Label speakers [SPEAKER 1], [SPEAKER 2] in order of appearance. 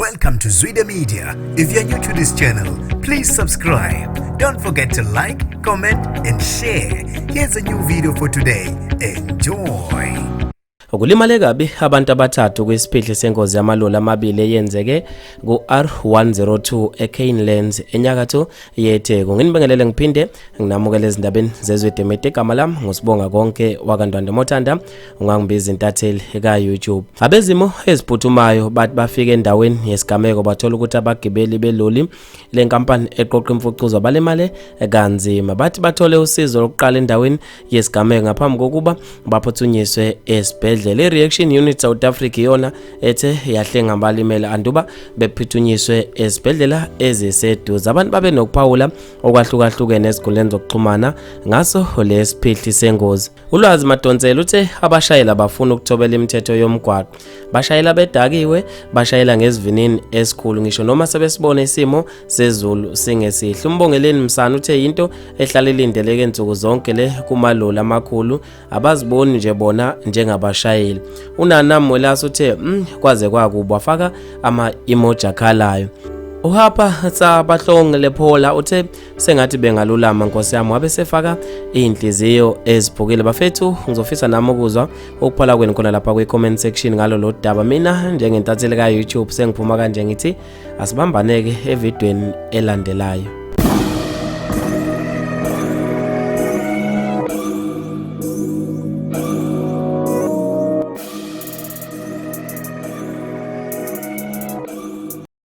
[SPEAKER 1] Welcome to Zwida Media. If you're new to this channel, please subscribe. Don't forget to like, comment, and share. Here's a new video for today. Enjoy.
[SPEAKER 2] Kulimale kabi abantu abathathu kwisiphihli sengozi yamaloli amabili eyenzeke ku-R102 eCanelands enyakatho yeTheku. Nginibingelele ngiphinde nginamukele ezindabeni zezwe Demede. Igama lami nguSibonga konke wakaNdwandwe Mothanda, ungangibiza intatheli ka-YouTube. Abezimo eziphuthumayo bathi bafike endaweni yesigameko bathola ukuthi abagibeli beloli lenkampani eqoqa imfucuzo balimale kanzima. Bathi bathole usizo lokuqala endaweni yesigameko ngaphambi kokuba baphuthunyiswe esibhedlela. I-Reaction Unit South Africa iyona ethe yahlenga abalimele anduba bephuthunyiswe esibhedlela eziseduze. Abantu babe nokuphawula okwahlukahlukene ezinkundleni zokuxhumana ngaso lesiphihli sengozi. Ulwazi Madonsela uthe abashayeli abafuna ukuthobela imithetho yomgwaqo, bashayela bedakiwe, bashayela ngesivinini esikhulu ngisho noma sebesibona isimo sezulu singesihle. Umbongeleni Msana uthe yinto ehlala ilindeleke nsuku zonke le kumaloli amakhulu, abaziboni nje bona njengabashayeli. UNana Mwelase uthe kwaze kwakubi, wafaka ama-emoji akhalayo. Uhapa Tsabahlong Lephola uthe sengathi bengalulama nkosi yami, wabe sefaka iy'nhliziyo eziphukile. Bafethu, ngizofisa nami ukuzwa ukuphala kwenu khona lapha kwi-comment section ngalo lo daba. Mina njengentatheli ka-YouTube sengiphuma kanje ngithi asibambaneke evidweni elandelayo.